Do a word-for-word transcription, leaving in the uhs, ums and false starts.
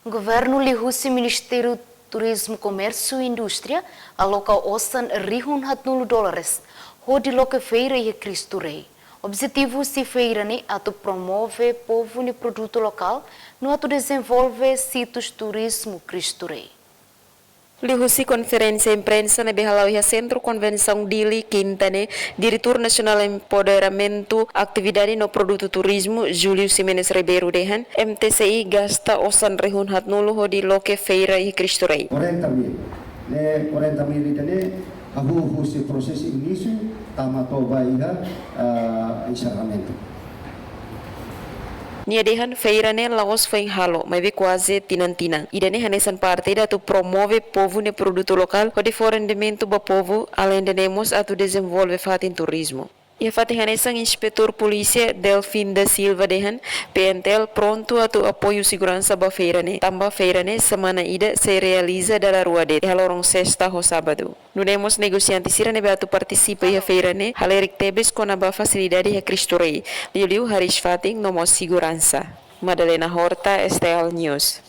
Governu liuhusi Ministériu Turizmu, Komérsiu no Indústria aloka osan rihun haatnulu dólares hodi loke feira iha Cristo Rei. Objetivu husi feira ne'e atu promove povu nia produtu lokál no atu dezenvolve sítiu turizmu Cristo Rei. Liuhusi konferénsia imprensa ne'ebé hala'o iha Sentru Konvensaun Dili, Kinta ne'e, Diretór Nasionál Empoderamentu Atividade no Produtu Turizmu, Júlio Ximenes Ribeiro dehan, M T C I gasta osan rihun haatnulu hodi loke feira iha Cristo Rei. Quarenta mil. Ne'e quarenta mil ida-ne'e hahú husi prosesu inísiu tama to'o ba iha, ah, enserramentu. Nia dehan feira ne'e la'ós foin halo, maibé kuaze tinan-tinan. Ida-ne'e hanesan parte ida atu promove povu nia produtu lokál hodi fó rendimentu ba povu, aleinde ne'e mós atu dezenvolve fatin turizmu. Iha fatin hanesan, Inspetór Polísia Delfim da Silva dehan, P N T L prontu atu apoiu seguransa ba feira ne'e. Tanba feira ne'e semana ida sei realiza dala rua de'it, iha loron sesta ho sábadu. Nune'e mós negosiante sira ne'ebé atu partisipa iha feira ne'e halerik tebes kona-ba fasilidade iha Cristo Rei, liuliu hariis-fatin no mós seguransa. Madalena Horta, S T L News.